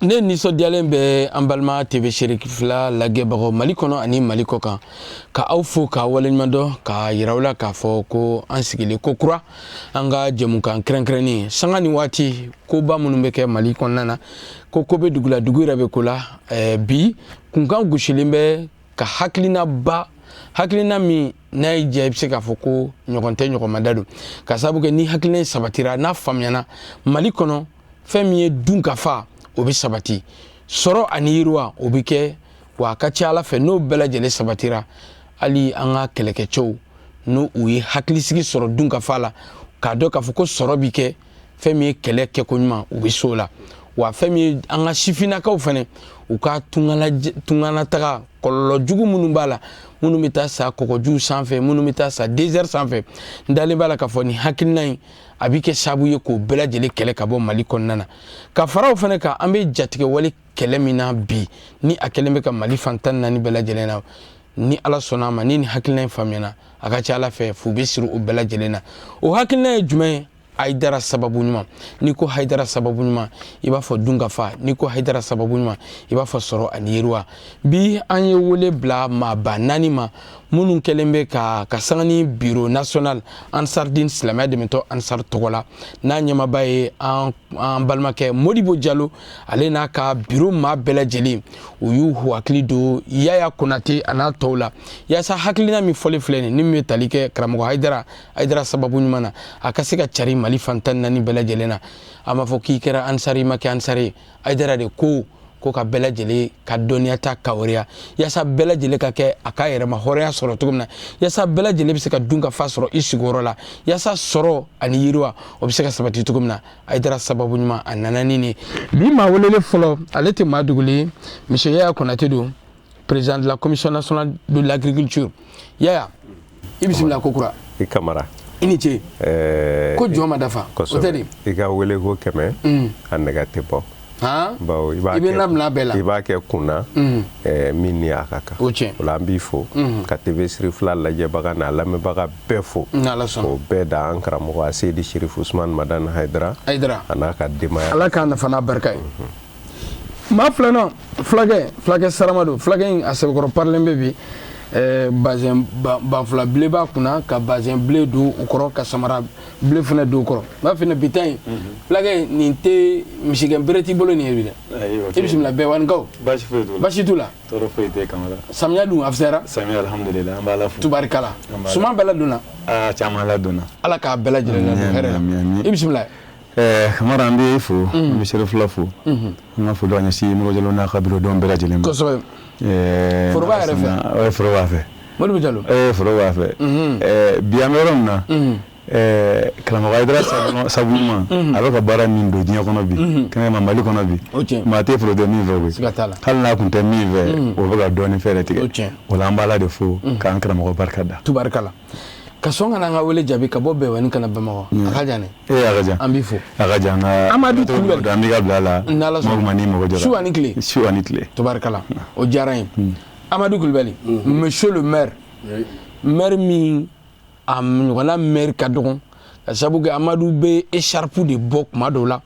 Ne nisɔndiyalen bɛ an balima TV Cherifila lajɛbagaw Mali kɔnɔ ani Mali kɔ kan, ka aw fo ka waleɲuman dɔn, ka yira aw la k'a fɔ ko an sigilen ko kura an ka jɛmukan kɛrɛnkɛrɛnnen sanga ni waati koba minnu bɛ kɛ Mali kɔnɔna na, ko ko bɛ dugu la, dugu yɛrɛ bɛ ko la. Bi kunkan gosilen bɛ ka hakilina ba, hakilina min n'a y'i diya i bɛ se k'a fɔ ko ɲɔgɔn tɛ ɲɔgɔn ma da don, ka sababu kɛ ni hakilina in sabatira, n'a faamuyana Mali kɔnɔ, fɛn min ye dunkafa o bɛ sabati, sɔrɔ ani yiriwa o bɛ kɛ, wa a ka ca Ala fɛ n'o bɛɛ lajɛlen sabatira, hali an ka kɛlɛkɛcɛw n'u u ye hakilisigi sɔrɔ dunkafa la, k'a dɔn k'a fɔ ko sɔrɔ bɛ kɛ, fɛn min ye kɛlɛ kɛko ɲuman u bɛ s'o la, wa fɛn min ye an ka sifinnakaw fɛnɛ u ka tunganataga kɔlɔlɔ jugu minnu b'a la, minnu bɛ taa sa kɔgɔjiw sanfɛ, minnu bɛ taa sa désert sanfɛ, n dalen b'a la k'a fɔ nin hakilina in a bɛ kɛ sababu ye k'o bɛɛ lajɛlen kɛlɛ ka bɔ Mali kɔnɔna na. Ka fara o fɛnɛ kan, an bɛ jatigɛwale kɛlɛ min na bi, ni a kɛlen bɛ ka Mali fan 14 bɛɛ lajɛlen na, ni Ala sɔnna a ma, ni nin hakilina in faamuyana, a ka ca Ala fɛ fu bɛ siri o bɛɛ lajɛlen na. O hakilina ye jumɛn ye? Hayidara sababu ɲuman. N'i ko Hayidara sababu ɲuman, i b'a fɔ dunkafa. N'i ko Hayidara sababu ɲuman, i b'a fɔ sɔrɔ ani yiriwa. Bi an ye wele bila maaba naani ma minnu kɛlen bɛ ka sanga ni bureau national Ansardine silamɛya dɛmɛtɔ Ansar tɔgɔ la, n'a ɲɛmaaba ye an balimakɛ Modibo Jalo, ale n'a ka bureau maa bɛɛ lajɛlen, u y'u hakili don Yaya Konate a n'a tɔw la, yaasa hakilina min fɔlen filɛ nin ni min bɛ tali kɛ karamɔgɔ Hayidara sababu ɲuman na, a ka se ka cari Mali fan 14 bɛɛ lajɛlen na. A m'a fɔ k'i kɛra Ansari, i ma kɛ Ansari ye, Hayidara de ko ka bɛɛ lajɛlen ka dɔnniya ta kawariya, yaasa bɛɛ lajɛlen ka kɛ a ka yɛrɛma hɔrɔnya sɔrɔ cogo min na, yaasa bɛɛ lajɛlen bɛ se ka dun ka fa sɔrɔ i sigiyɔrɔ la, yaasa sɔrɔ ani yiriwa o bɛ se ka sabati cogo min na. Hayidara sababu ɲuman a nana ni nin bi maa welelen fɔlɔ, ale tɛ maa dogolen ye, monsieur Yaya Konate don, président de la commission nationale de l'agriculture. Yaya, i bisimila kokura. I Kamara. I ni ce. Ko jɔn ma dafa o tɛ de. I ka wele ko kɛmɛ a nɛgɛ tɛ bɔ. Bawo i b'a kɛ labila bɛɛ la. I b'a kɛ kunna min ni a ka kan. O tiɲɛ. O la an b'i fo ka TV Sirifila lajɛbaga n'a lamɛnbaga bɛɛ fo. N'Ala sɔnna. K'o bɛɛ da an karamɔgɔ Aseyidi Sirifu Usumani Madani Hayidara. Hayidara. A n'a ka denbaya. Ala k'a nafa n'a barika ye. Maa filanan, fulakɛ sarama don. Fulakɛ in a sɛbɛkɔrɔ parilen bɛ bi, bazɛn banfula bile b'a kunna, ka bazɛn bile don o kɔrɔ, ka samara bile fana don o kɔrɔ. N b'a f'i ɲɛna bi ta in, fulakɛ nin tɛ misigɛn bere t'i bolo nin ye bi dɛ. I bisimila bɛɛ wanikaw. Baasi foyi t'u la. Baasi t'u la. Tɔɔrɔ foyi tɛ Kamara. Samiya dun a fisayara? Samiya alhamdulilayi, an b'Ala fo. Tubarikala. Suman bɛɛ ladonna? Aa, caman ladonna. Ala k'a bɛɛ lajɛlen ladon hɛrɛ la. I bisimila. Kamara, an bɛ fo, an bɛ Serifila fo, an ka foli ka ɲɛsin Modibo Jalo n'a ka bureau denw bɛɛ lajɛlen ma. Kosɛbɛ. Foroba yɛrɛ fɛ. Foro b'a fɛ. Modibo Jalo. Foro b'a fɛ. Bi an bɛ yɔrɔ min na, karamɔgɔ Hayidara sabu ɲuman, a bɛ ka baara min don diɲɛ kɔnɔ bi, kɛnɛma Mali kɔnɔ bi, maa tɛ foro tɛ min fɛ koyi. Siga t'a la. Hali n'a tun tɛ min fɛ, o bɛ ka dɔɔnin fɛɛrɛ tigɛ. O la an b'Ala de fo k'an karamɔgɔ barika da. Tubarikala. Ka sɔn ka n'an ka wele jaabi ka bɔ Bɛnwani ka na Bamakɔ, a ka jan dɛ. Ee, a ka jan. An b'i fo. A ka jan. Amadu Kulubali. An b'i ka bila la. N'Ala sɔnna. Maa n'i mago jɔra. Su ani tile. Su ani tile. Tubarikala, o diyara n ye. Amadu Kulubali, monsieur le maire. Maire min a ɲɔgɔnna maire ka dɔgɔn, ka sababu kɛ Amadu bɛ écharpe de bɔ kuma dɔw la,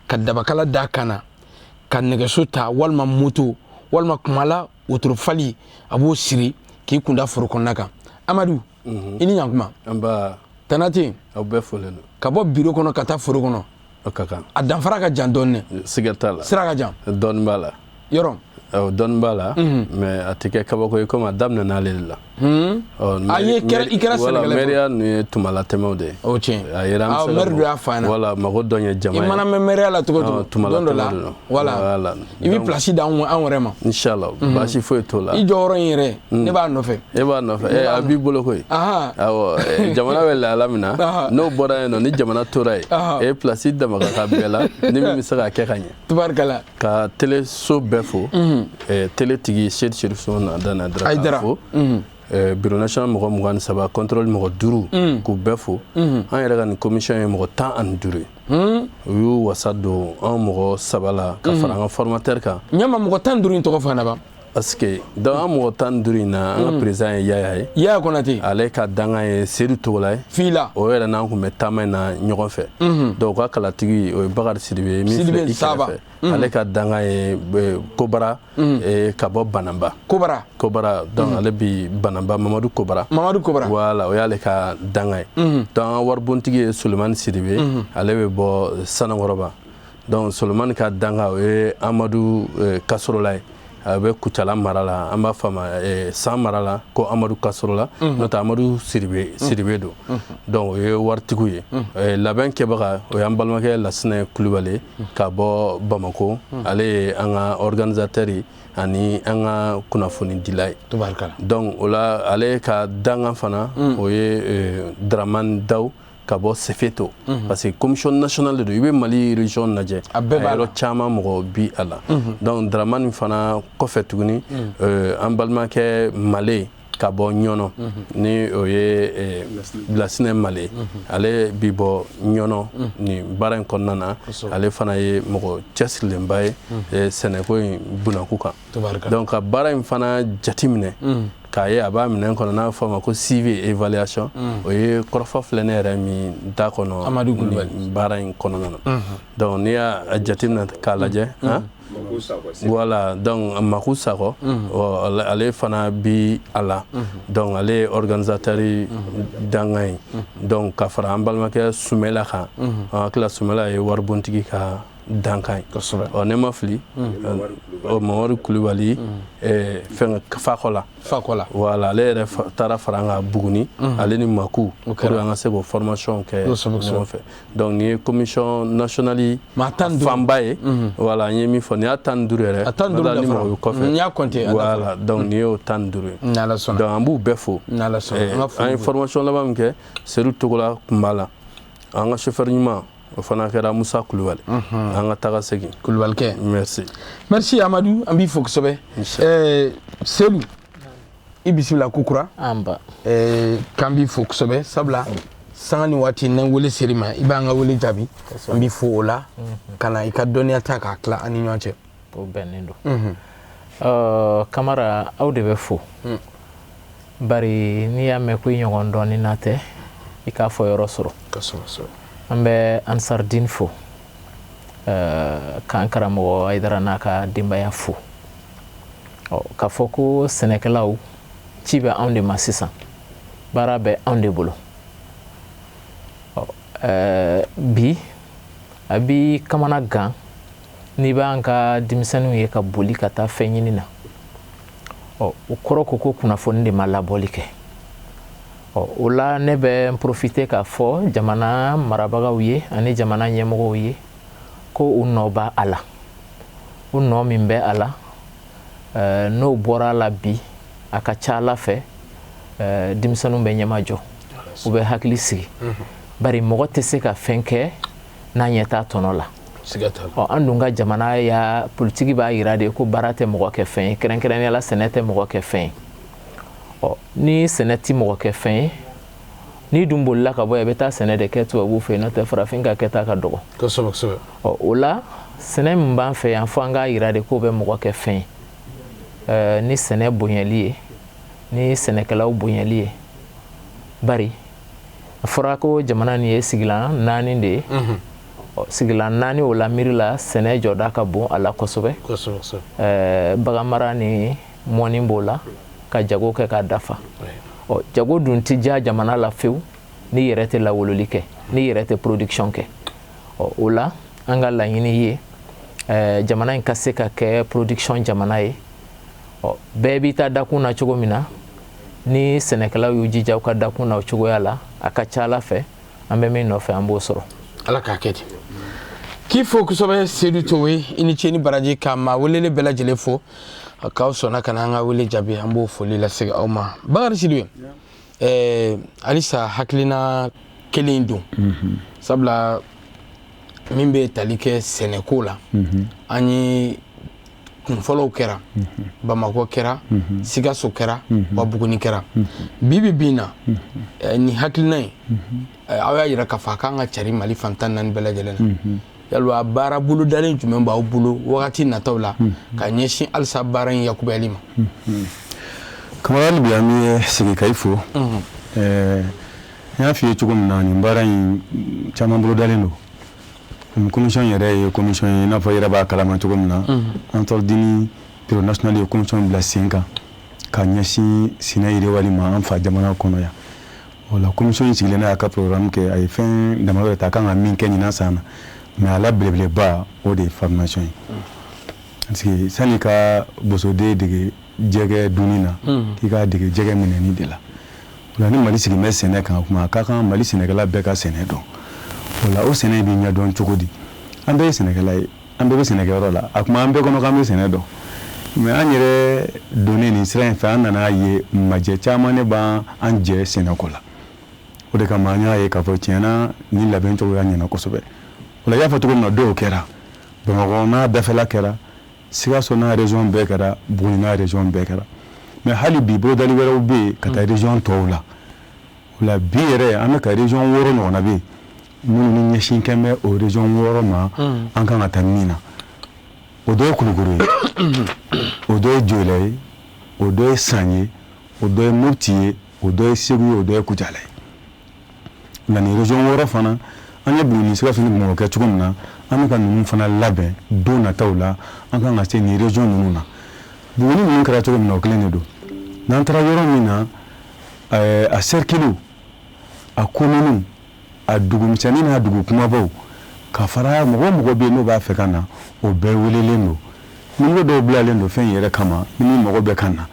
ka dabakala d'a kan na, ka nɛgɛso ta walima moto walima kuma la wotoro fali, a b'o siri k'i kunda foro kɔnɔna kan. Amadu, i ni ɲankuma. Nba. Tana tɛ yen. Aw bɛɛ folen don. Ka bɔ biro kɔnɔ ka taa foro kɔnɔ, o ka kan. A danfara ka jan dɔɔnin dɛ. Siga t'a la. Sira ka jan. Dɔɔnin b'a la. Yɔrɔ. Awɔ, dɔɔnin b'a la. Mais a tɛ kɛ kabako ye komi a daminɛna ale de la. A ye kɛra i kɛra sɛnɛkɛla ye. Mɛriya ninnu ye tumalatɛmɛw de ye. O tiɲɛ. A yera an bɛ se ka. Maire dɔ y'a fɔ an ɲɛna. Voilà, mago dɔ ɲɛ jama ye. I mana mɛn mɛriya la cogo o cogo. Don dɔ la. Voilà. I bɛ place d'anw yɛrɛ ma. Inchallah, baasi foyi t'o la. I jɔyɔrɔ in yɛrɛ, ne b'a nɔfɛ. E b'a nɔfɛ, a b'i bolo koyi. Awɔ, jamana bɛ lahala min na, n'o bɔra yen nɔ, ni jamana tora yen, e place dama ka kan bɛɛ la, ni min bɛ se k'a kɛ ka ɲɛ. Tubarikala. Ka teleso bɛɛ fo, tele tigi Seyidi Cherif Ousmane Hayidara fo, bureau national mɔgɔ 23, contrôle mɔgɔ 5, k'u bɛɛ fo. An yɛrɛ ka nin commission ye mɔgɔ 15 ye. U y'u wasa don an mɔgɔ 3 la ka fara an ka formateur kan. Ɲama mɔgɔ 15 in tɔgɔ fɔ an na ban. Parce que donc an mɔgɔ 15 in na, an ka président ye Yaya ye. Yaya Konate. Ale ka dankan ye Seydou Togola ye. Fila. O yɛrɛ n'an tun bɛ taama in na ɲɔgɔn fɛ. Donc u ka kalatigi o ye Bakari Sidibe ye min filɛ i kɛrɛfɛ. Ale ka dankan ye Kobara ka bɔ Bananba. Kobara. Kobara, donc ale bi Bananba, Mamadu Kobara. Mamadu Kobara. Voilà, o y'ale ka dankan ye. Donc an ka waribontigi ye Solomani Sidibe, ale bɛ bɔ Sanankɔrɔba. Donc Solomani ka dankan, o ye Amadu Kasorola ye. A bɛ Kucala mara la, an b'a fɔ a ma San mara la ko Amadu Kasorola, n'o tɛ Amadu Sidibe, Sidibe don. Donc o ye waritigiw ye. Labɛn kɛbaga, o y'an balimakɛ Lasinɛ Kulubali ka bɔ Bamako. Ale ye an ka organisateur ye ani an ka kunnafonidila ye. Donc o la, ale ka dankan fana, o ye Dramane Daw ka bɔ Sefeto, parce que commission nationale de don. I bɛ Mali région lajɛ, a bɛɛ b'a la, yɔrɔ caman mɔgɔ bi a la. Donc Dramane fana kɔfɛ tuguni, an balimakɛ Male ka bɔ Ɲɔnɔ, ni o ye Lasinɛ Male, ale bi bɔ Ɲɔnɔ nin baara in kɔnɔna na. Ale fana ye mɔgɔ cɛsirilenba ye sɛnɛko in bunakun kan. Donc ka baara in fana jateminɛ k'a ye a b'a minɛn kɔnɔ, n'a fɔ a ma ko suivi et évaluation, o ye kɔrɔfɔ filɛ ne yɛrɛ min da kɔnɔ Amadu Kulubali nin baara in kɔnɔna na. Donc n'i y'a jateminɛ k'a lajɛ, voilà, donc Maku Sakɔ, ale fana bi a la. Donc ale ye organisateur dankan ye. Donc ka fara an balimakɛ Sumela kan, an hakili la Sumela ye waribontigi ka dankan ye. Ɔ, ne ma fili, o Mamadu Kulubali, fɛn Fakɔla. Fakɔla. Voilà, ale yɛrɛ taara fara an kan Buguni, ale ni Maku, pour que an ka se k'o formation kɛ ɲɔgɔn fɛ. Donc nin ye commission nationale fanba ye. Voilà, n ye min fɔ, nin y'a 15 yɛrɛ. A 15. Ni mɔgɔ bɛ kɔfɛ. N y'a compter. Voilà, donc nin y'o 15 ye. N'Ala sɔnna. Donc an b'u bɛɛ fo. N'Ala sɔnna. An ye formation laban min kɛ, Seydou Togola tun b'a la. An ka chauffeur ɲuman, o fana kɛra Musa Kulubali. An ka taga segin. Kulubalikɛ. Merci. Merci Amadu, an b'i fo kosɛbɛ. Seydou, i bisimila kokura. An ba. K'an b'i fo kosɛbɛ, sabula sanga ni waati n'an wele ser'i ma, i b'an ka wele jaabi. An b'i fo o la ka na i ka dɔnniya ta k'a tila an ni ɲɔgɔn cɛ. O bɛnnen don. Kamara, aw de bɛ fo, bari n'i y'a mɛn ko i ɲɔgɔn dɔɔnin na tɛ, i k'a fɔ yɔrɔ sɔrɔ. An bɛ Ansardine fo, k'an karamɔgɔ Hayidara n'a ka denbaya fo. Ɔ, k'a fɔ ko sɛnɛkɛlaw, ci bɛ anw de ma sisan, baara bɛ anw de bolo. Ɔ, bi a bi kamana gan n'i b'an ka denmisɛnninw ye ka boli ka taa fɛn ɲini na. Ɔ, o kɔrɔ ko kunnafoni de ma labɔli kɛ. Ɔ, o la ne bɛ n profiter k'a fɔ jamana marabagaw ye ani jamana ɲɛmɔgɔw ye ko u nɔ b'a a la. U nɔ min bɛ a la, n'o bɔra a la bi, a ka ca Ala fɛ, denmisɛnninw bɛ ɲɛmajɔ, u bɛ hakili sigi, bari mɔgɔ tɛ se ka fɛn kɛ n'a ɲɛ t'a tɔnɔ la. Ɔ, an dun ka jamana ya politiki b'a yira de ko baara tɛ mɔgɔ kɛ fɛn ye, kɛrɛnkɛrɛnnenya la sɛnɛ tɛ mɔgɔ kɛ fɛn ye. Ɔ, ni sɛnɛ ti mɔgɔ kɛ fɛn ye, n'i dun bolila ka bɔ yan, i bɛ taa sɛnɛ de kɛ tubabuw fɛ yen, n'o tɛ farafin ka kɛta ka dɔgɔ. Ɔ, o la sɛnɛ min b'an fɛ yan, fo an k'a yira de k'o bɛ mɔgɔ kɛ fɛn ye, ni sɛnɛ bonyali ye, ni sɛnɛkɛlaw bonyali ye, bari a fɔra ko jamana nin ye sigilan 4 de ye. Sigilan 4, o la miiri la, sɛnɛ jɔda ka bon a la kosɛbɛ. Baganmara ni mɔni b'o la, ka jago kɛ k'a dafa. Ɔ, jago dun ti diya jamana la fewu n'i yɛrɛ tɛ lawololi kɛ, n'i yɛrɛ tɛ production kɛ. Ɔ, o la an ka laɲini ye jamana in ka se ka kɛ production jamana ye. Ɔ, bɛɛ b'i ta dakun na cogo min na, ni sɛnɛkɛlaw y'u jija u ka dakun na o cogoya la, a ka ca Ala fɛ, an bɛ min nɔfɛ, an b'o sɔrɔ. Ala k'a kɛ ten. K'i fo kosɛbɛ Seydou Towe, i ni ce ni baraji, ka maa welelen bɛɛ lajɛlen fo k'aw sɔnna ka na an ka wele jaabi. An b'o foli lase aw ma. Bakari Sidibe, halisa hakilina kelen don, sabula min bɛ tali kɛ sɛnɛko la, an ye kunfɔlɔw kɛra, Bamakɔ kɛra, Sikaso kɛra, wa Buguni kɛra. Bi bi in na, nin hakilina in, aw y'a yira k'a fɔ a kan ka cari Mali fan 14 bɛɛ lajɛlen na. Yalima baara bolodalen jumɛn b'aw bolo wagati nataw la ka ɲɛsin halisa baara in yakubayali ma? Kamara, hali bi an bɛ segin ka i fo. N y'a f'i ye cogo min na, nin baara in caman bolodalen don. Commission yɛrɛ ye commission ye, i n'a fɔ i yɛrɛ b'a kalama cogo min na, Ansɔrɔdini bureau national ye commission bila sen kan ka ɲɛsin sɛnɛ yiriwali ma an fa jamana kɔnɔ yan. O la, commission in sigilen n'a y'a ka programme kɛ, a ye fɛn damadɔ de ta a kan ka min kɛ ɲinan san na, mais a la belebeleba, o de ye formation ye, parce que sani ka bosoden dege jɛgɛ dunni na, k'i k'a dege jɛgɛ minɛni de la. O la, ni Mali sigilen bɛ sɛnɛ kan, o tuma a ka kan Mali sɛnɛkɛla bɛɛ ka sɛnɛ dɔn. O la, o sɛnɛ bɛ ɲɛdɔn cogo di? An bɛɛ ye sɛnɛkɛla ye, an bɛɛ bɛ sɛnɛkɛyɔrɔ la, a kuma an bɛɛ kɔnɔ k'an bɛ sɛnɛ dɔn, mais an yɛrɛ donnen nin sira in fɛ, an nana ye majɛ caman de b'an jɛ sɛnɛko la. O de kama an y'a ye k'a fɔ tiɲɛna, nin labɛn cogoya ɲɛna kosɛbɛ. O la, i y'a fɔ cogo min na, dɔw kɛra Bamakɔ n'a dafɛla kɛra, Sikaso n'a région bɛɛ kɛra, Buguni n'a région bɛɛ kɛra, mais hali bi bolodali wɛrɛw bɛ yen ka taa région tɔw la. O la, bi yɛrɛ an bɛ ka région 6 ɲɔgɔnna bɛ yen minnu ni ɲɛsin kɛn bɛ o région 6 ma, an kan ka taa min na. O dɔ ye Kulukoro ye, o dɔ ye Joyila ye, o dɔ ye San ye, o dɔ ye Mopti ye, o dɔ ye Segu ye, o dɔ ye Kucala ye. Nka nin région 6 fana, an ye Buguni, Sikaso ni Bamakɔ kɛ cogo min na, an bɛ ka ninnu fana labɛn don nataw la, an kan ka se nin région ninnu na. Buguni ninnu kɛra cogo min na, o kelen de don. N'an taara yɔrɔ min na, a cercle, a commune, a dugumisɛnnin n'a dugu kumabaw, ka fara mɔgɔ o mɔgɔ bɛ yen n'o b'a fɛ ka na, o bɛɛ welelen don. Numéro dɔw bilalen don fɛn in yɛrɛ kama. Ni min mago bɛ ka na,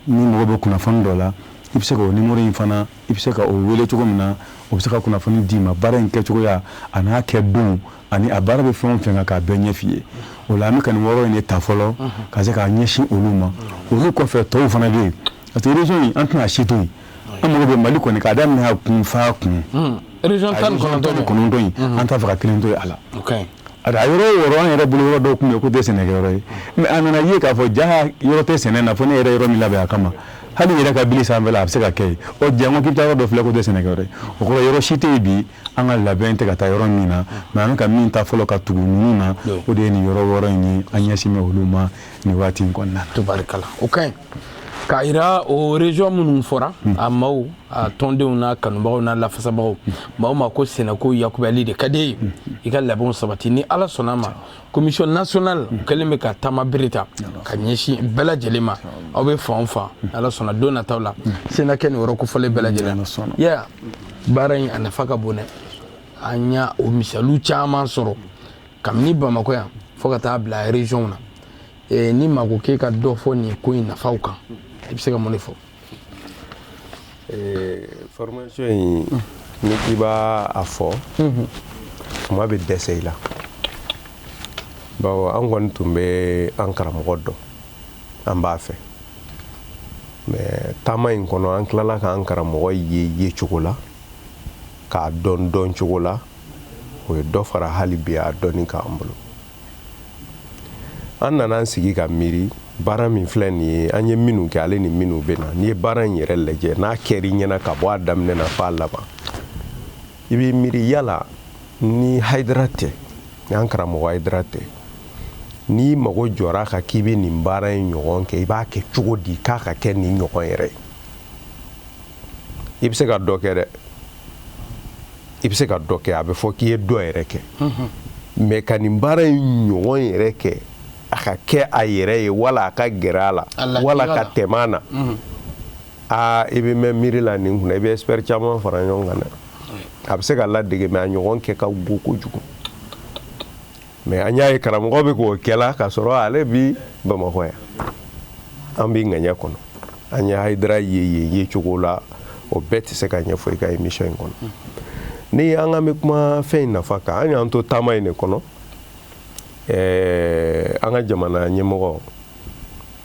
ni mago bɛ kunnafoni dɔ la, i bɛ se ka o numéro in fana, i bɛ se ka o wele cogo min na, o bɛ se ka kunnafoni d'i ma, baara in kɛcogoya a n'a kɛ don ani a baara bɛ fɛn o fɛn kan, k'a bɛɛ ɲɛf'i ye. O la, an bɛ ka nin wɔɔrɔ in de ta fɔlɔ ka se k'a ɲɛsin olu ma. Olu kɔfɛ, tɔw fana bɛ yen, parce que région in, an tɛna si to yen. An mago bɛ Mali kɔni k'a daminɛ a kun f'a kun. Région 19 in, an t'a fɛ ka kelen to yen a la. A yɔrɔ o yɔrɔ, an yɛrɛ bolo yɔrɔ dɔw tun bɛ yen k'o tɛ sɛnɛkɛyɔrɔ ye, mais a nana ye k'a fɔ ja yɔrɔ tɛ sɛnɛ na, fo ne yɛrɛ yɔrɔ min labɛn a kama, hali yɛrɛ ka bili sanfɛ la, a bɛ se ka kɛ yen. Ɔ jango k'i bɛ taa yɔrɔ dɔ filɛ k'o tɛ sɛnɛkɛyɔrɔ ye, o kɔrɔ yɔrɔ si tɛ yen bi an ka labɛn tɛ ka taa yɔrɔ min na. Mais an bɛ ka min ta fɔlɔ ka tugu ninnu na, o de ye nin yɔrɔ 6 in ye, an ɲɛsin bɛ olu ma nin waati in kɔnɔna na. Tubarikala, o ka ɲi k'a yira o région minnu fɔra, a maaw, a tɔndenw n'a kanubagaw n'a lafasabagaw, maaw ma ko sɛnɛko yakubali de ka di ye, i ka labɛnw sabati. Ni Ala sɔnna ma, commission nationale kɛlen bɛ ka taama bere ta ka ɲɛsin bɛɛ lajɛlen ma. Aw bɛ fan o fan, Ala sɔnna, don nataw la sena kɛ nin yɔrɔ kofɔlen bɛɛ lajɛlen ya. Baara in a nafa ka bon dɛ, an y'a o misaliw caman sɔrɔ kabini Bamakɔ yan fo ka taa bila région na. Ni maa ko k'e ka dɔ fɔ nin ko in nafaw kan, i bɛ se ka mun de fɔ? Formation in, ni k'i b'a a fɔ, kuma bɛ dɛsɛ i la, bawo an kɔni tun bɛ an karamɔgɔ dɔn, an b'a fɛ, mais taama in kɔnɔ, an tilala k'an karamɔgɔ ye yecogo la, k'a dɔn dɔn cogo la, o ye dɔ fara hali bi a dɔnni k'an bolo. An nana an sigi ka miiri, baara min filɛ nin ye, an ye minnu kɛ, ale ni minnu bɛ na, n'i ye baara in yɛrɛ lajɛ, n'a kɛr'i ɲɛna ka bɔ a daminɛ na f'a laban, i b'i miiri yala ni Hayidara tɛ, ni an karamɔgɔ Hayidara tɛ, n'i mago jɔra ka k'i bɛ nin baara in ɲɔgɔn kɛ, i b'a kɛ cogo di k'a ka kɛ nin ɲɔgɔn yɛrɛ ye? I bɛ se ka dɔ kɛ dɛ, i bɛ se ka dɔ kɛ, a bɛ fɔ k'i ye dɔ yɛrɛ kɛ, mais ka nin baara in ɲɔgɔn yɛrɛ kɛ, a ka kɛ a yɛrɛ ye, wala a ka gɛrɛ a la, wala ka tɛmɛ a na, aa, i bɛ mɛn miiri la nin kunna, i bɛ expert caman fara ɲɔgɔn kan dɛ. A bɛ se ka ladege, mais a ɲɔgɔn kɛ ka go kojugu. Mais an y'a ye karamɔgɔ bɛ k'o kɛ la k'a sɔrɔ ale bi Bamakɔ yan, an bɛ ŋaɲɛ kɔnɔ. An ye Hayidara ye yen ye cogo la, o bɛɛ tɛ se ka ɲɛfɔ i ka émission in kɔnɔ. Ni an k'an bɛ kuma fɛn in nafa kan, an y'an to taama in de kɔnɔ, an ka jamana ɲɛmɔgɔ,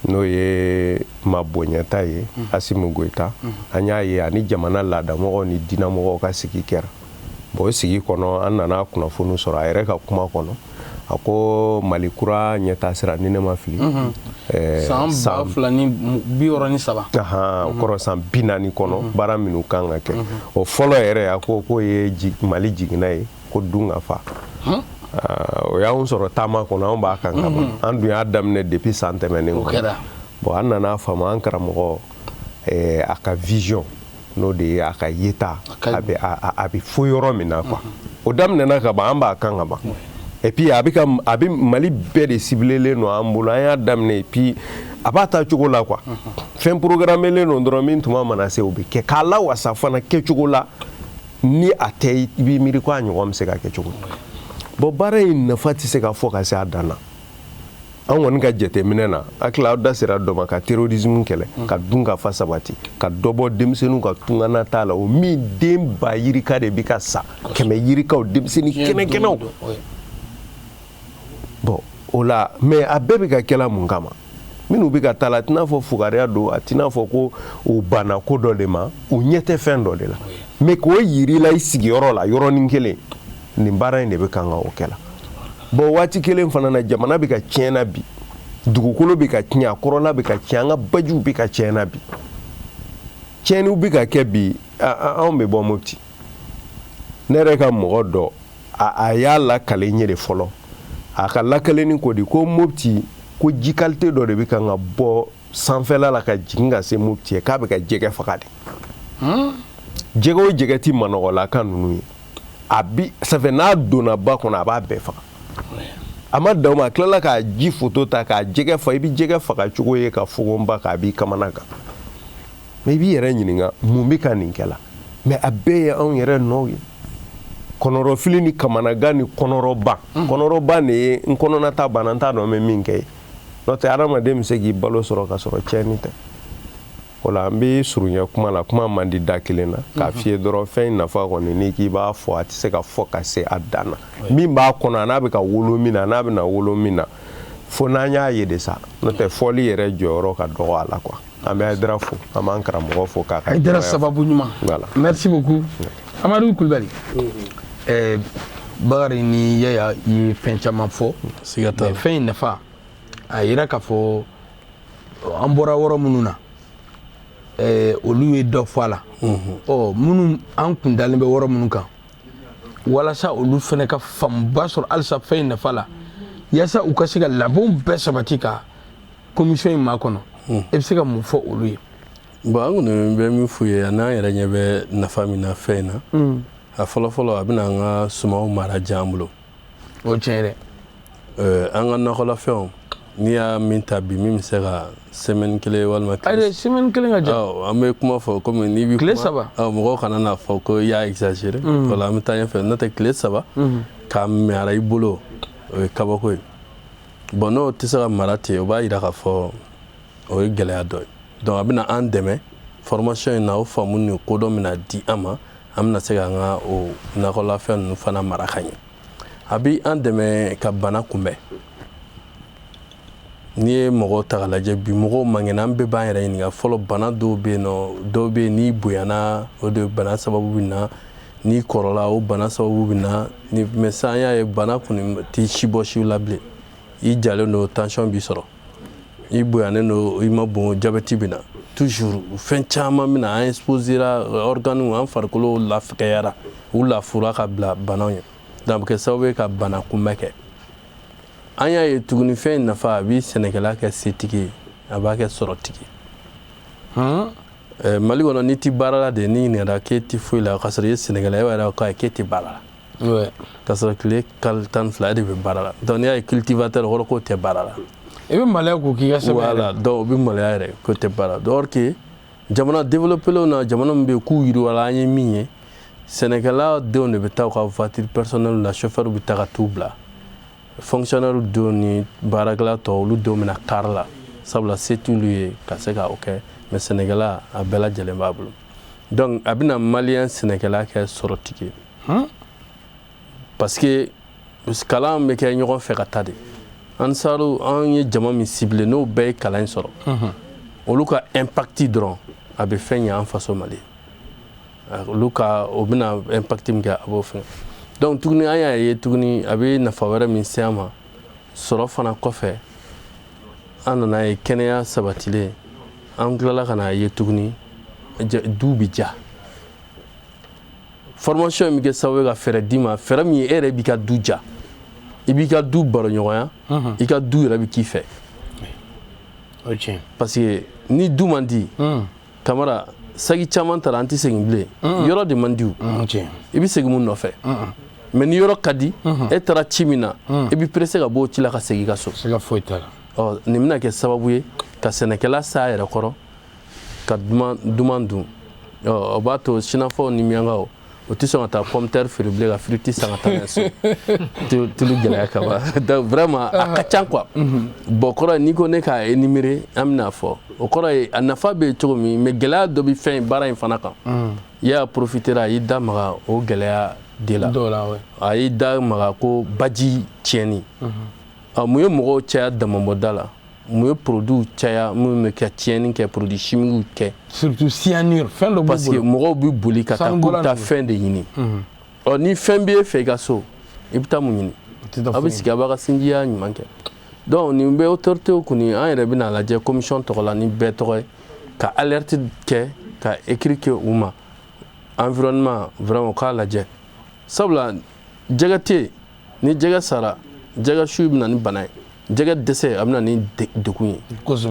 n'o ye maa bonyata ye, Asimi Goyita, an y'a ye ani jamana laadamɔgɔw ni diinɛmɔgɔw ka sigi kɛra. Bon, o sigi kɔnɔ, an nana kunnafoni sɔrɔ a yɛrɛ ka kuma kɔnɔ, a ko Mali kura ɲɛtaa sira, ni ne ma fili, san 2063, o kɔrɔ san 40 kɔnɔ, baara minnu kan ka kɛ, o fɔlɔ yɛrɛ, a ko k'o ye Mali jiginna ye ko dun ka fa. O y'anw sɔrɔ taama kɔnɔ, anw b'a kan ka ban, an dun y'a daminɛ depuis san tɛmɛnen kɔnɔ. Bon, an nana faamu an karamɔgɔ a ka vision, n'o de ye a ka yeta, a bɛ fo yɔrɔ min na quoi, o daminɛna ka ban, an b'a kan ka ban. Et puis a bɛ ka a bɛ Mali bɛɛ de ciblelen don an bolo. An y'a daminɛ et puis a b'a ta cogo la quoi. Fɛn programmelen don dɔrɔn, min tuma mana se, o bɛ kɛ k'a lawasa fana kɛcogo la. Ni a tɛ, i b'i miiri ko a ɲɔgɔn bɛ se ka kɛ cogo di? Bon, baara in nafa tɛ se ka fɔ ka se a dan na. An kɔni ka jateminɛ na, hakili aw da sera dɔ ma, ka terrorisme kɛlɛ, ka dun ka fa sabati, ka dɔ bɔ denmisɛnninw ka tungana t'a la. O min den ba yirika de bɛ ka sa, 100 yirikaw, denmisɛnnin kɛnɛ kɛnɛw. Bon, o la, mais a bɛɛ bɛ ka kɛla mun kama? Minnu bɛ ka taa la, a tɛna fɔ fugariya don, a tɛna fɔ ko u banna ko dɔ de ma, u ɲɛ tɛ fɛn dɔ de la. Mais k'o yir'i la i sigiyɔrɔ la yɔrɔnin kelen, nin baara in de bɛ kan ka o kɛ la. Bon, waati kelen fana na, jamana bɛ ka tiɲɛ na bi, dugukolo bɛ ka tiɲɛ, a kɔrɔla bɛ ka tiɲɛ, an ka bajiw bɛ ka tiɲɛ na bi, tiɲɛniw bɛ ka kɛ bi. Anw bɛ bɔ Mopti. Ne yɛrɛ ka mɔgɔ dɔ, a y'a lakale n ye de fɔlɔ. A ka lakaleni ko di ko Mopti, ko ji qualité dɔ de bɛ kan ka bɔ sanfɛla la ka jigin ka se Mopti ye, k'a bɛ ka jɛgɛ faga de. Jɛgɛ o jɛgɛ ti manɔgɔlaka ninnu ye, a bi ça fait n'a donna ba kɔnɔ, a b'a bɛɛ faga. A ma dan o ma, a tilala k'a ji foto ta k'a jɛgɛ fa. I bɛ jɛgɛ faga cogo ye ka fogonba k'a b'i kamana kan. Mais i b'i yɛrɛ ɲininka mun bɛ ka nin kɛ la. Mais a bɛɛ ye anw yɛrɛ nɔw ye: kɔnɔrɔfili ni kamanagan ni kɔnɔrɔban. Kɔnɔrɔban de ye n kɔnɔnata banna, n t'a dɔn n bɛ min kɛ ye. N'o tɛ, adamaden bɛ se k'i balo sɔrɔ ka sɔrɔ tiɲɛni tɛ. O la, an bɛ surunya kuma la, kuma man di da kelen na k'a f'i ye dɔrɔn. Fɛn in nafa kɔni, n'i k'i b'a fɔ, a tɛ se ka fɔ ka se a dan na. Min b'a kɔnɔ, a n'a bɛ ka wolo min na, a n'a bɛna wolo min na, fo n'an y'a ye de sa. N'o tɛ, fɔli yɛrɛ jɔyɔrɔ ka dɔgɔ a la quoi. An bɛ Hayidara fo, an b'an karamɔgɔ fo k'a ka Hayidara sababu ɲuman. Voilà. Merci beaucoup, Amadu Kulubali. Bakari ni Yaya ye fɛn caman fɔ. Siga t'a la. Mais fɛn in nafa, a yira k'a fɔ an bɔra yɔrɔ minnu na, olu ye dɔ fɔ a la. Ɔ, minnu an kun dalen bɛ yɔrɔ minnu kan, walasa olu fana ka faamuba sɔrɔ halisa fɛn in nafa la, yaasa u ka se ka labɛnw bɛɛ sabati ka commission in makɔnɔ, e bɛ se ka mun fɔ olu ye? Bon, an kɔni bɛ min f'u ye, n'an yɛrɛ ɲɛ bɛ nafa min na fɛn in na, a fɔlɔ-fɔlɔ, a bɛna an ka sumanw mara diya an bolo. O tiɲɛ dɛ. An ka nakɔlafɛnw, n'i y'a min ta bi, min bɛ se ka semaine kelen walima ayi dɛ, semaine kelen ka jan. Awɔ, an bɛ kuma fɔ komi n'i bɛ Tile kuma, 3. Awɔ, mɔgɔw kana n'a fɔ ko i y'a exagéré. Wala an bɛ taa ɲɛfɛ. N'o tɛ, tile 3 k'a mara i bolo, o ye kabako ye. Bon, n'o tɛ se ka mara ten, o b'a yira k'a fɔ o ye gɛlɛya dɔ ye. Donc a bɛna an dɛmɛ formation in na, o faamu ni kodɔn bɛna di an ma, an bɛna se k'an ka o nakɔlafɛn ninnu fana mara ka ɲɛ. A bɛ an dɛmɛ ka bana kunbɛn. N'i ye mɔgɔw ta k'a lajɛ bi, mɔgɔw man kɛnɛ, an bɛɛ b'an yɛrɛ ɲininka fɔlɔ. Bana dɔw bɛ yen nɔ, dɔw bɛ yen, n'i bonyana, o de bana sababu bɛ na, n'i kɔrɔla, o bana sababu bɛ na ni. Mais sisan, an y'a ye bana kɔni tɛ si bɔ siw la bilen. I jalen don, tension b'i sɔrɔ. I bonyanen don, i ma bon, diabète bɛ na. Toujours fɛn caman bɛ na. An exposera organes, an farikolo lafɛgɛyara, u lafura ka bila banaw ɲɛ. Donc a bɛ kɛ sababu ye ka bana kunbɛ kɛ. An y'a ye tuguni, fɛn in nafa, a bɛ sɛnɛkɛla kɛ setigi ye, a b'a kɛ sɔrɔtigi ye. Mali kɔnɔ, n'i ti baara la de, n'i ɲininkara k'e ti foyi la, k'a sɔrɔ i ye sɛnɛkɛla ye, e b'a yɛrɛ k'e tɛ baara la, k'a sɔrɔ tile kalo 12 e de bɛ baara la. Donc n'i y'a ye cultivateur, o kɔrɔ k'o tɛ baara la. I bɛ maloya k'o k'i ka sɛbɛn. Voilà, donc o bɛ maloya yɛrɛ k'o tɛ baara la. Or que jamana développé na, jamana min bɛ yen k'u yiriwala, an ye min ye, sɛnɛkɛla denw de bɛ taa u ka voiture personnelle la, chauffeur bɛ taa ka t'u bila. Fonctionnaire denw ni baarakɛla tɔw, olu denw bɛna car la, sabula se t'olu ye ka se ka o kɛ. Mais sɛnɛkɛla, a bɛɛ lajɛlen b'a bolo. Donc a bɛna malien sɛnɛkɛla kɛ sɔrɔtigi ye, parce que kalan bɛ kɛ ɲɔgɔn fɛ ka taa de. Ansaru, an ye jama min ciblé, n'o bɛɛ ye kalan in sɔrɔ, olu ka impact dɔrɔn, a bɛ fɛn ɲɛ an faso Mali. Olu ka o bɛna impact min kɛ, a b'o fɛn. Donc tuguni, an y'a ye tuguni, a bɛ nafa wɛrɛ min se an ma sɔrɔ fana kɔfɛ, an nana ye kɛnɛya sabatilen. An tilala ka n'a ye tuguni, du bi ja. Formation in bɛ kɛ sababu ye ka fɛɛrɛ d'i ma, fɛɛrɛ min ye e yɛrɛ b'i ka du ja, i b'i ka du baro ɲɔgɔnya, i ka du yɛrɛ bɛ k'i fɛ. Parce que ni du man di, Kamara, sagi caman taara, an tɛ segin bilen. Yɔrɔ de man di o, i bɛ segin mun nɔfɛ? Mais ni yɔrɔ ka di, e taara ci min na, i bɛ pressé ka bɔ o ci la ka segin i ka so. Siga foyi t'a la. Ɔ, nin bɛna kɛ sababu ye ka sɛnɛkɛla s'a yɛrɛ kɔrɔ ka duman dun. Ɔ, o b'a to sinafɔw ni miyankaw o tɛ sɔn ka taa pomme terre feere bilen, ka frites san ka taa n'a ye so, tulu gɛlɛya kama. Donc vraiment a ka ca quoi. Bon, kɔrɔ ye n'i ko ne k'a énumérer, an bɛna fɔ o kɔrɔ ye a nafa bɛ yen cogo min, mais gɛlɛya dɔ bɛ fɛn in baara in fana kan. I y'a profiter, a y'i da maga o gɛlɛya de la. Dɔw la, ouais. A y'i da maga ko baji tiɲɛni. Ɔ, mun ye mɔgɔw caya damabɔda la? Mun ye produits caya minnu bɛ kɛ tiɲɛni kɛ, produits chimiques kɛ? Surtout cyanure, fɛn dɔ b'u Parce que bolo. mɔgɔw bɛ boli ka taa k'u bɛ taa fɛn de ɲini. Ɔ, ni fɛn b'e fɛ i ka so, i bɛ taa mun ɲini? Aw bɛ sigi, a b'a ka sinjiya ɲuman kɛ. Donc nin bɛ autorité kɔni, an yɛrɛ bɛna lajɛ commission tɔgɔ la ni bɛɛ tɔgɔ ye, ka alerte kɛ, ka écrit kɛ u ma, environnement vraiment u k'a lajɛ, sabula jɛgɛ tɛ yen. Ni jɛgɛ sara, jɛgɛ su bɛ na ni bana ye, jɛgɛ dɛsɛ a bɛ na ni degun ye.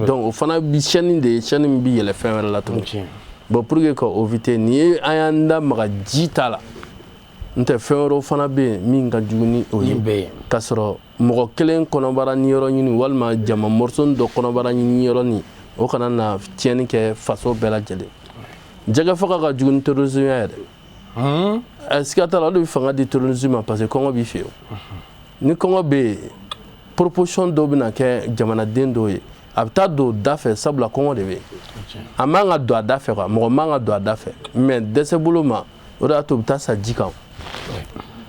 Donc o fana bi chaîne de ye, chaîne min bɛ yɛlɛ fɛn wɛrɛ la tuguni. Bon, pour que ka éviter nin ye, an y'an da maga ji ta la, n tɛ fɛn wɛrɛw fana bɛ yen min ka jugu ni o ye, k'a sɔrɔ mɔgɔ kelen kɔnɔbara ni yɔrɔ ɲini walima jama morceau dɔ kɔnɔbara ɲini yɔrɔ nin, o kana na tiɲɛni kɛ faso bɛɛ lajɛlen. Jɛgɛ faga ka jugu ni terrorisme yɛrɛ. Siga t'a la, o de bɛ fanga di terrorisme ma, parce que kɔngɔ b'i fɛ yen. Ni kɔngɔ bɛ yen, proposition dɔw bɛna kɛ jamanaden dɔw ye, a bɛ taa don da fɛ, sabula kɔngɔ de bɛ yen. A man ka don a da fɛ quoi, mɔgɔ man ka don a da fɛ, mais dɛsɛ bolo ma, o de y'a to u bɛ taa sa ji kan.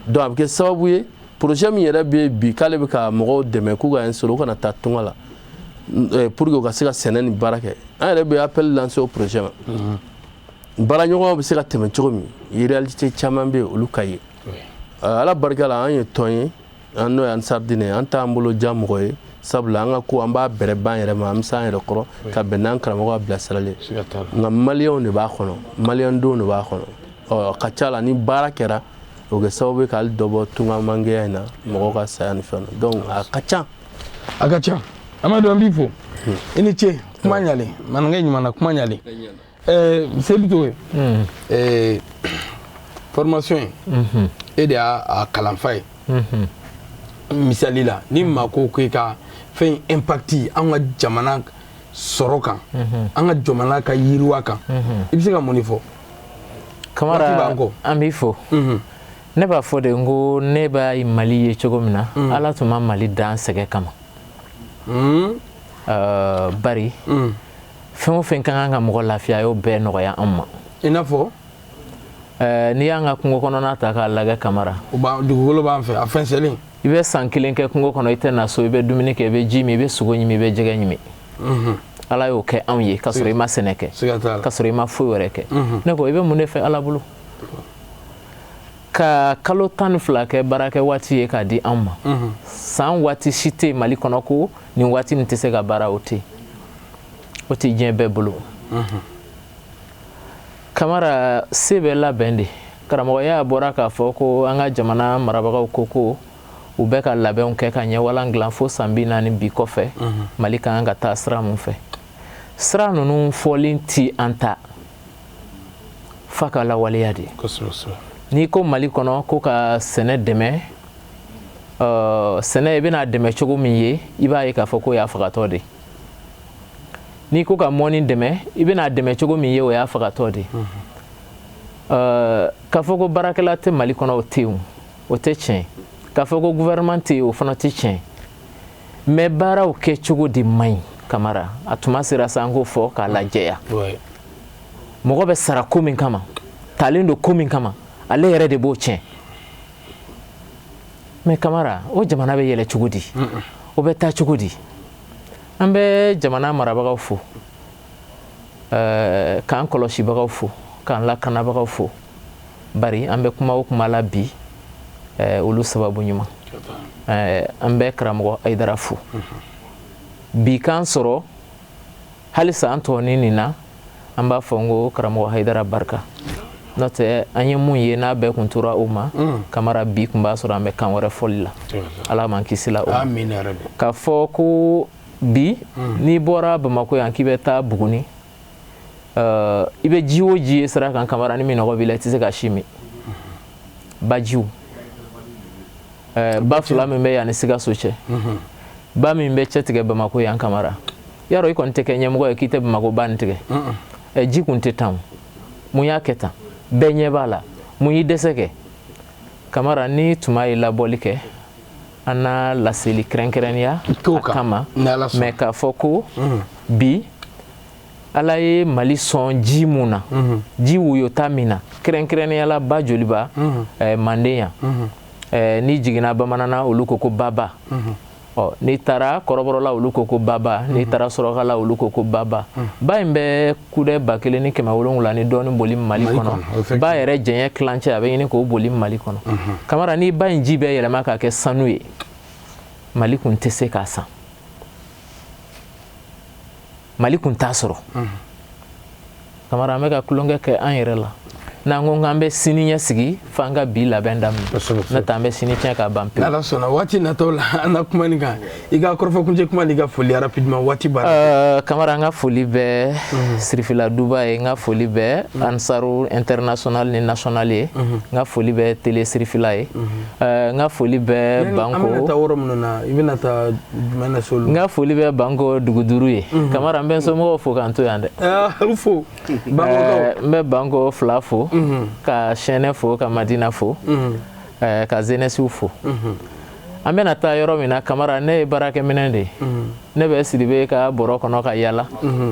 Donc a bɛ kɛ sababu ye, projet min yɛrɛ bɛ yen bi k'ale bɛ ka mɔgɔw dɛmɛ k'u ka installer, u kana taa tunga la, pour que u ka se ka sɛnɛ ni baara kɛ. An yɛrɛ bɛ appel lancer o projet ma. Baaraɲɔgɔnw bɛ se ka tɛmɛ cogo min, réalité caman bɛ yen, olu ka ye. Ala barika la, an ye tɔn ye, an n'o ye Ansar Dine, an t'an bolo diya mɔgɔ ye, sabula an ka ko an b'a bɛrɛ ban yɛrɛ ma, an bɛ s'an yɛrɛ kɔrɔ ka bɛn n'an karamɔgɔ ka bilasirali ye. Nka maliyɛnw de b'a kɔnɔ, maliyɛndenw de b'a kɔnɔ. Ɔ, a ka ca la, ni baara kɛra, o bɛ kɛ sababu ye ka hali dɔ bɔ tunga mangɛya in na, mɔgɔw ka saya ni fɛn na. Donc a ka ca. A ka ca. Amadu, an b'i fo. I ni ce, kuma ɲalen, maninka ɲuman na, kuma ɲalen. Seydou Togo, formation in, e de y'a kalanfa ye. Misali la, ni maa ko k'i ka fɛn impact an ka jamana sɔrɔ kan, an ka jamana ka yiriwa kan, i bɛ se ka mun de fɔ? Kamara, an b'i fo. Ne b'a fɔ de n ko ne b'a Mali ye cogo min na, Ala tun ma Mali dan sɛgɛ kama. Bari fɛn o fɛn ka kan ka mɔgɔ lafiya, a y'o bɛɛ nɔgɔya an ma. I n'a fɔ? N'i y'an ka kungo kɔnɔna ta k'a lajɛ, Kamara. Dugukolo b'an fɛ, a fɛnsɛlen. I bɛ san kelen kɛ kungo kɔnɔ, i tɛ na so, i bɛ dumuni kɛ, i bɛ ji min, i bɛ sogo ɲimi, i bɛ jɛgɛ ɲimi. Ala y'o kɛ anw ye, k'a sɔrɔ i ma sɛnɛ kɛ, k'a sɔrɔ i ma foyi wɛrɛ kɛ. Ne ko i bɛ mun de fɛ Ala bolo? Ka kalo 12 kɛ baarakɛ waati ye k'a di anw ma. San waati si tɛ yen Mali kɔnɔ ko nin waati nin tɛ se ka baara, o tɛ yen. O tɛ diɲɛ bɛɛ bolo. Kamara, se bɛ labɛn de. Karamɔgɔya bɔra k'a fɔ ko an ka jamana marabagaw ko u bɛ ka labɛnw kɛ ka ɲɛwalan dilan fo san 40 bi kɔfɛ, Mali ka kan ka taa sira mun fɛ. Sira ninnu fɔlen ti an ta f'a ka lawaleya de. N'i ko Mali kɔnɔ ko ka sɛnɛ dɛmɛ, sɛnɛ i bɛna dɛmɛ cogo min ye, i b'a ye k'a fɔ k'o y'a fagatɔ de. N'i ko ka mɔni dɛmɛ, i bɛna dɛmɛ cogo min ye, o y'a fagatɔ de. K'a fɔ ko baarakɛla tɛ Mali kɔnɔ, o tɛ yen, o tɛ tiɲɛ. K'a fɔ ko gouvernement tɛ yen, o fana tɛ tiɲɛ. Mais baaraw kɛcogo de man ɲi, Kamara. A tuma sera sa an k'o fɔ k'a lajɛya. Mɔgɔ bɛ sara ko min kama, talen don ko min kama, ale yɛrɛ de b'o tiɲɛ. Mais Kamara, o jamana bɛ yɛlɛ cogo di? O bɛ taa cogo di? An bɛ jamana marabagaw fo, k'an kɔlɔsibagaw fo, k'an lakanabagaw fo, bari an bɛ kuma o kuma la bi, olu sababu ɲuman. An bɛ karamɔgɔ Hayidara fo bi k'an sɔrɔ halisa an tɔɔni nin na. An b'a fɔ n ko karamɔgɔ Hayidara barika, n'o tɛ an ye mun ye n'a bɛɛ kun tora o ma, Kamara, bi kun b'a sɔrɔ an bɛ kan wɛrɛ fɔli la. Ala m'an kisi la o ma. K'a fɔ ko bi n'i bɔra Bamakɔ yan k'i bɛ taa Buguni, i bɛ ji o ji ye sira kan, Kamara, ni minɔgɔ b'i la, i tɛ se ka si min. Bajiw Ba fila min bɛ yan ni Sikaso cɛ, ba min bɛ cɛ tigɛ Bamakɔ yan Kamara, yarɔ i kɔni tɛ kɛ ɲɛmɔgɔ ye k'i tɛ Bamakɔ ba nin tigɛ. Ji kun tɛ tan, mun y'a kɛ tan? Bɛɛ ɲɛ b'a la, mun y'i dɛsɛ kɛ? Kamara, ni tuma ye labɔli kɛ, an na laseli kɛrɛnkɛrɛnnenya a kama, mais k'a fɔ ko bi Ala ye Mali sɔn ji mun na, ji woyota min na, kɛrɛnkɛrɛnnenya la ba Joliba, Manden yan, n'i jiginna Bamanana olu ko ko baba, ɔ n'i taara Kɔrɔbɔrɔla olu ko ko baba, n'i taara Sɔrɔkala olu ko ko baba. Ba in bɛ kudɛ 1700 ni dɔɔnin boli Mali kɔnɔ. Ba yɛrɛ jɛɲɛ tilancɛ a bɛ ɲini k'o boli Mali kɔnɔ. Kamara, ni ba in ji bɛɛ yɛlɛma k'a kɛ sanu ye, Mali kun tɛ se k'a san, Mali kun t'a sɔrɔ. Kamara, an bɛ ka tulonkɛ kɛ an yɛrɛ la. N'an ko k'an bɛ sini ɲɛsigi, f'an ka bi labɛn daminɛ, n'o tɛ an bɛ sini tiɲɛ k'a ban pewu. N'Ala sɔnna, waati nataw la an na kuma nin kan. I ka kɔrɔfɔ kuncɛ kuma n'i ka foli rapidement, waati banna. Kamara, an ka foli bɛ Sirifila Duba ye, n ka foli bɛ Ansaru international ni national ye, n ka foli bɛ Télé Sirifila ye, n ka foli bɛ Banko. An bɛna taa yɔrɔ minnu na, i bɛna taa jumɛn na se olu? N ka foli bɛ Banko dugu duuru ye. Kamara, n bɛ n somɔgɔw fo k'an to yan dɛ. U fo. N bɛ Banko fila fo, ka Sɛnɛ fo, ka Madina fo, ka Zenɛsiw fo. An bɛna taa yɔrɔ min na, Kamara, ne ye baarakɛminɛn de ye. Ne bɛ Sidibe ka bɔrɔ kɔnɔ ka yala,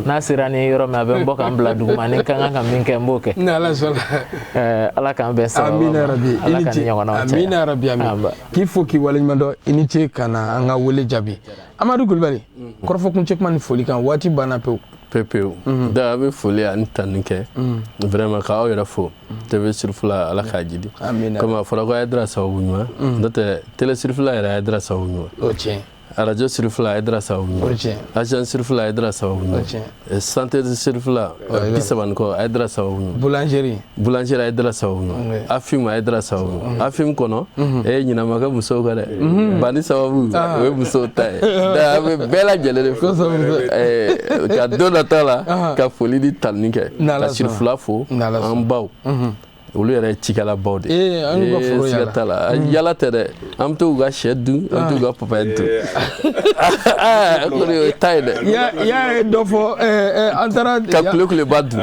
n'a sera ni yɔrɔ min a bɛ n bɔ k'an bila duguma, ni n ka kan ka min kɛ n b'o kɛ. N'Ala sɔnna. Ala k'an bɛn sababa ma. Amina rabi. Ala ka ni ɲɔgɔnnaw caya. Amina rabi, amin. K'i fo k'i waleɲuman dɔn, i ni ce ka na an ka wele jaabi. Amadu Kulibali, kɔrɔfɔ kuncɛ kuma ni foli kan, waati banna pewu. Pewu. Donc an bɛ foli ani tanni kɛ vraiment k'aw yɛrɛ fo. TV Sirifila, Ala k'a jidi. Komi a fɔra ko Hayidara sababu ɲuman, n'o tɛ Télé Sirifila yɛrɛ Hayidara sababu ɲuman. O tiɲɛ. Radio Sirifila Hayidara sababu ɲuman. O tiɲɛ. Agence Sirifila Hayidara sababu ɲuman. O tiɲɛ. Santé Sirifila 30 ni kɔ Hayidara sababu ɲuman. Boulangerie. Boulangerie Hayidara sababu ɲuman. Afim Hayidara sababu ɲuman. Afim kɔnɔ ɲinɛ ma kɛ musow kan dɛ. Bani sababu o ye musow ta ye. Donc an bɛ bɛɛ lajɛlen de fo. Ka don nata la ka foli ni tanuni kɛ. Ka Sirifila fo an baw. Olu yɛrɛ ye cikɛlabaw de ye. An y'u ka foro yala. Siga t'a la, yala tɛ dɛ, an bɛ t'u ka sɛ dun, an bɛ t'u ka papaye dun. Kɔni o ye ta ye dɛ. I y'a ye dɔ fɔ, an taara. Ka kulekuleba dun.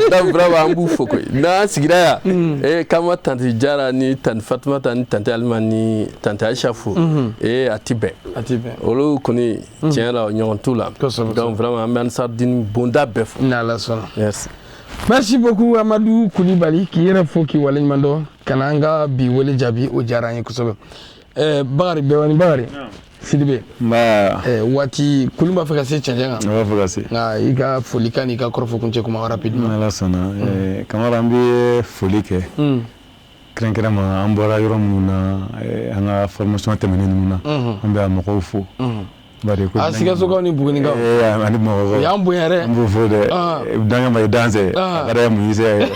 Donc vraiment an b'u fo koyi. N'an sigira yan, k'an ma tanti Jara ni tanti Fatumata ni tanti Alima ni tanti Ayisa fo, a ti bɛn. A ti bɛn. Olu kɔni tiɲɛ la ɲɔgɔn t'u la. Donc vraiment an bɛ Ansardine bonda bɛɛ fo. N'Ala sɔnna. Merci. Merci beaucoup Amadou Koulibaly, k'i yɛrɛ fo k'i waleɲuman dɔn ka na an ka bi wele jaabi, o diyara an ye kosɛbɛ. Bakari Bɛwani, Bakari Sidibe. Nba. Waati kulun b'a fɛ ka se cɛncɛn kan. Ne b'a fɛ ka se. Nka i ka folikan n'i ka kɔrɔfɔ kuncɛ kuma rapidement. N'Ala sɔnna, Kamara, an bɛ foli kɛ. Kɛrɛnkɛrɛnma an bɔra yɔrɔ minnu na, an ka formation tɛmɛnen ninnu na, an bɛ a mɔgɔw fo. A Sikasokaw ni Bugunikaw. Ani Bamakɔkaw. U y'an bonya dɛ. An b'u fo dɛ. Dankan ma i dansɛ. A ka d'a ye mun y'i se yɛrɛ.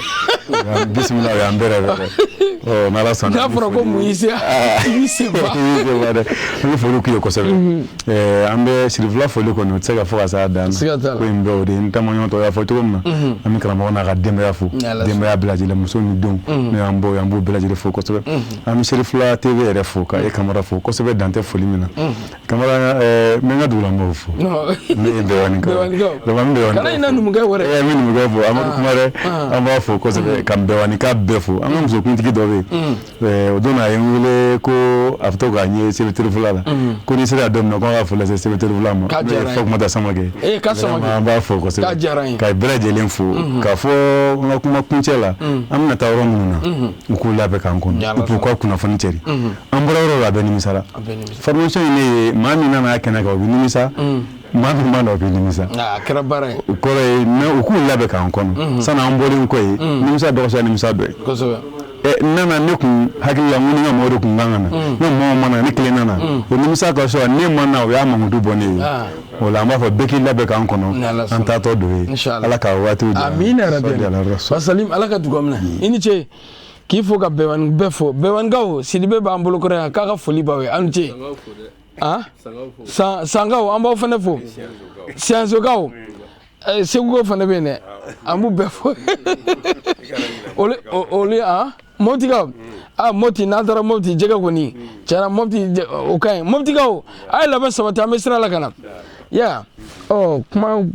Bisimila, o y'an bɛrɛ dɛ. Ɔ n'Ala sɔnna. N'a fɔra ko mun y'i se, i b'i sen fa. I b'i sen fa dɛ. An bɛ foli k'u ye kosɛbɛ. An bɛ Sirifila foli kɔni, o tɛ se ka fɔ ka s'a dan na. Siga t'a la. Ko in bɛɛ o de ye n taamaɲɔgɔn tɔw y'a fɔ cogo min na. An bɛ karamɔgɔ n'a ka denbaya fo. Denbaya bɛɛ lajɛlen, muso ni denw. N'o y'an baw ye, an b'u bɛɛ lajɛlen fo kosɛbɛ. An bɛ Sirifila TV yɛrɛ fo, ka e Kamara fo kosɛbɛ, dan tɛ foli min na. Kamara, n bɛ n ka dugulamɔgɔw fo. Ne ye Bɛwanikaw. Bɛwanikaw. Kana ɲinɛ numukɛ kɔ dɛ. N bɛ numukɛ fo, Amadu Kumare, an b'a fo kosɛbɛ, ka Bɛwanika bɛɛ fo. An ka musokuntigi dɔ bɛ yen. O don a ye n wele ko a bɛ to k'a ɲɛ Sebe Terefula la. Ko n'i sera don min na, ko an ka foli lase Sebe Terefula ma. K'a diyara n ye. Fatumata Samakɛ. K'a Samakɛ. An b'a fo kosɛbɛ. K'a diyara n ye. Ka bɛɛ lajɛlen fo. K'a fɔ n ka kuma kuncɛ la, an bɛna taa yɔrɔ minnu na, u k'u labɛn k'an kɔnɔ. U k'u ka kunnafoni cɛri. An bɔra yɔrɔ la, a bɛɛ nimisara. Formation in ne ye maa min nana a kɛnɛ kan, o bɛ nimisa. Maa min ma na, o bɛ nimisa. A kɛra baara ye. O kɔrɔ ye u k'u labɛn k'an kɔnɔ. Sani an bɔlen kɔ yen, nimisa dɔ ka fisa nimisa dɔ ye. Kosɛbɛ. N nana, ne kun hakili la n ko ni n ka mɔgɔw de kun kan ka na. Ne mɔgɔw ma na, ne kelen nana. O nimisa ka sɔrɔ ne ma na, o y'a mankutu bɔ ne ye. O la an b'a fɔ bɛɛ k'i labɛn k'an kɔnɔ. An taatɔ don ye. Ala ka waatiw diya. Amina yarabi. Wasalim, Ala ka dugawu minɛ. I ni ce. K'i fo ka Bɛwani bɛɛ fo. Bɛwanikaw, Sidibe b'an bolo kɔrɔ yan, k'a ka foli b'aw ye. Aw ni ce. Sankaw, an b'aw fana fo. Siyansokaw, Segukaw fana bɛ yen dɛ, an b'u bɛɛ fo. Olu Motikaw, Aa, Mopti, n'an taara Mopti, jɛgɛ kɔni tiɲɛna, Mopti o ka ɲi. Moptikaw, a ye labɛn sabati, an bɛ sira la ka na ya. Ɔ, kuma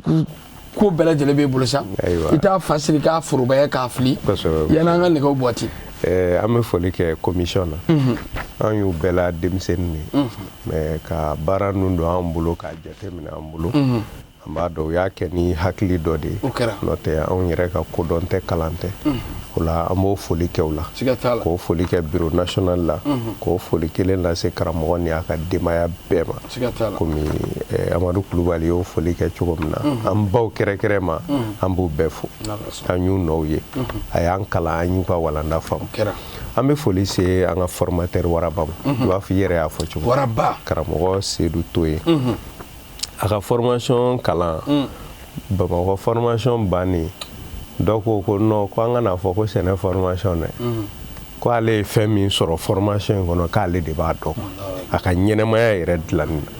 ko bɛɛ lajɛlen b'e bolo sa, i t'a fa siri k'a forobaya k'a fili yan'an ka nɛgɛw bɔti. An bɛ foli kɛ commission na. An y'u bɛɛ la denmisɛnnin de ye, mais ka baara ninnu don an bolo, k'a jate minɛ an bolo, an b'a dɔn u y'a kɛ ni hakili dɔ de ye. N'o tɛ, anw yɛrɛ ka kodɔn tɛ, kalan tɛ o la. An b'o foli kɛ u la, k'o foli kɛ bureau national la, k'o foli kelen lase karamɔgɔ ni a ka denbaya bɛɛ ma. Komi Amadu Kulubali y'o foli kɛ cogo min na, an baw kɛrɛkɛrɛ ma, an b'u bɛɛ fo. An y'u nɔw ye, a y'an kalan, an y'u ka walanda faamu. An bɛ foli se an ka formateur Waraba ma. I b'a fɔ i yɛrɛ y'a fɔ cogo, Waraba. Karamɔgɔ Sedu Toye, a ka formation kalan Bamakɔ, formation bannen, dɔ ko ko non, ko an kana fɔ ko sɛnɛ formation dɛ, ko ale ye fɛn min sɔrɔ formation in kɔnɔ, k'ale de b'a dɔn a ka ɲɛnɛmaya yɛrɛ dilanni na.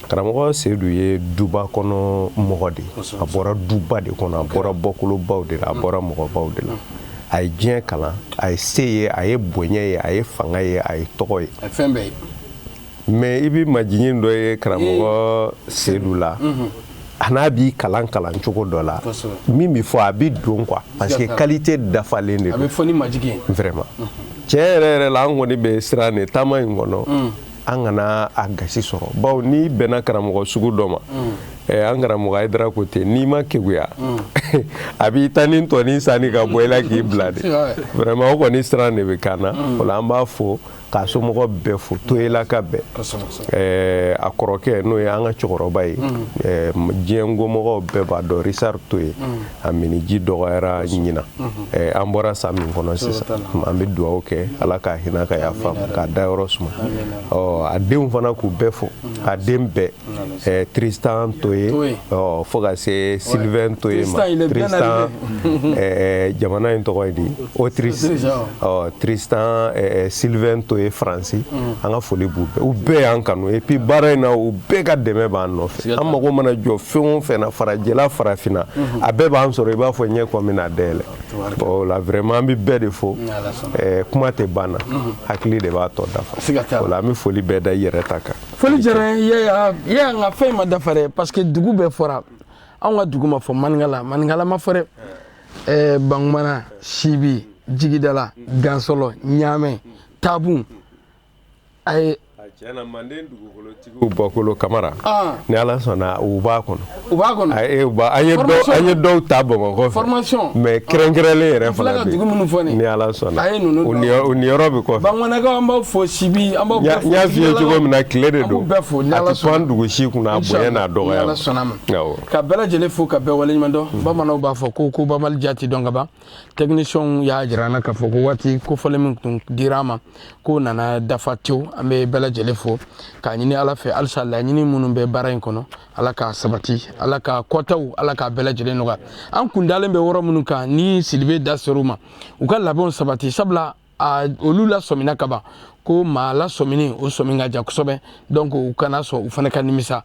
Karamɔgɔ Sedu ye duba kɔnɔ mɔgɔ de ye, a bɔra duba de kɔnɔ, a bɔra bɔkolobaw de la, a bɔra mɔgɔbaw de la. A ye diɲɛ kalan, a ye se ye, a ye bonya ye, a ye fanga ye, a ye tɔgɔ ye. Fɛn bɛɛ ye. Mais i bɛ majigin dɔ ye karamɔgɔ Sedu la, a n'a b'i kalan kalan cogo dɔ la, min bɛ fɔ a bɛ don quoi, parce que qualité dafalen de don. A bɛ fɔ ni majigin ye. Vraiment, tiɲɛ yɛrɛ yɛrɛ la, an kɔni bɛ siran de taama in kɔnɔ, an kana a gasi sɔrɔ, bawo n'i bɛnna karamɔgɔ sugu dɔ ma, an karamɔgɔ Hayidara ko ten, n'i ma keguya, a b'i ta ni tɔni sanni ka bɔ i la k'i bila de. Vraiment, o kɔni siran de bɛ k'an na. O la, an b'a fo k'a somɔgɔ bɛɛ fo, Toyelaka bɛɛ, a kɔrɔkɛ n'o ye an ka cɛkɔrɔba ye, diɲɛ ngomɔgɔw bɛɛ b'a dɔn, Richard Toye, a miniji dɔgɔyara ɲina, an bɔra san min kɔnɔ sisan. An bɛ dugawu kɛ, Ala ka hinɛ ka yafa ma, k'a dayɔrɔ suma. Ɔ, a denw fana, k'u bɛɛ fo, a den bɛɛ, Tristan Toye, ɔ, fo ka se Sylvain Toye ma. Tristan, jamana in tɔgɔ ye di, Autriche. Ɔ, Tristan, Sylvain Toye Faransi, an ka foli b'u bɛɛ. U bɛɛ y'an kanu, et puis baara in na, u bɛɛ ka dɛmɛ b'an nɔfɛ. An mago mana jɔ fɛn o fɛn na, farajɛla, farafinna, a bɛɛ b'an sɔrɔ, i b'a fɔ ɲɛ kɔ min na dayɛlɛ. Bon, o la, vraiment, an bɛ bɛɛ de fo. Kuma tɛ ban na, hakili de b'a tɔ dafa. O la, an bɛ foli bɛɛ da i yɛrɛ ta kan. Foli diyara n ye. Yaya, nka fɛn ma dafa dɛ, parce que dugu bɛɛ fɔra, anw ka dugu ma fɔ. Maninkala, maninkala ma fɔ dɛ. Bangumana, Sibi, Jigidala, Gansɔlɔ, Ɲamɛ, Tabun, a ye. Tiɲɛna, manden dugukolotigiw bɔkolo Kamara, ni Ala sɔnna, u b'a kɔnɔ. U b'a kɔnɔ. An ye dɔw ta Bamakɔ fɛ. Formation. Mais kɛrɛnkɛrɛnlen yɛrɛ fana bɛ yen. Dugu minnu fɔ nin. Ni Ala sɔnna. A ye ninnu. U niyɔrɔ bɛ kɔfɛ. Bangumanakaw, an b'aw fo. Sibi, an b'aw bɛɛ fo. N y'a f'i ye cogo min na, tile de An don. b'u bɛɛ fo ni A Ala tɛ sɔnna. pan dugu si kunna, a bonya n'a Ni dɔgɔya. Ala sɔnna ma. Ka bɛɛ lajɛlen fo, ka bɛɛ waleɲuman dɔn. Bamananw b'a fɔ ko bamali jati dɔn ka ban. Technicien y'a jira an na k'a fɔ ko waati kofɔlen min tun dira an ma, k'o nana dafa tewu. An bɛ bɛɛ lajɛlen fo k'a ɲini Ala fɛ halisa, laɲini minnu bɛ baara in kɔnɔ, Ala k'a sabati, Ala ka kɔtaw, Ala k'a bɛɛ lajɛlen nɔgɔya. An kun dalen bɛ yɔrɔ minnu kan, ni Sidibe da ser'u ma, u ka labɛnw sabati, sabula a olu lasɔmina ka ban ko maa lasɔmini, o sɔmi ka jan kosɛbɛ. Donc u kana sɔn u fana ka nimisa.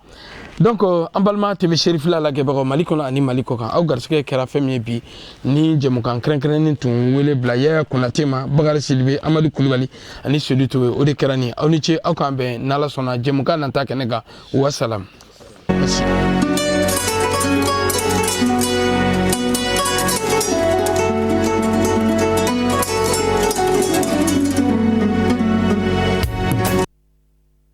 Donc an balima TV Serifila lajɛbagaw Mali kɔnɔ ani Mali kɔ kan, aw garisɛgɛ kɛra fɛn min ye bi, ni jɛmukan kɛrɛnkɛrɛnnen tun wele bila Yaya Konate ma, Bakari Sidibe, Amadu Kulubali ani Sedu Towe, o de kɛra nin. Aw ni ce, aw k'an bɛn n'Ala sɔnna jɛmukan nata kɛnɛ kan. Wasalam, merci.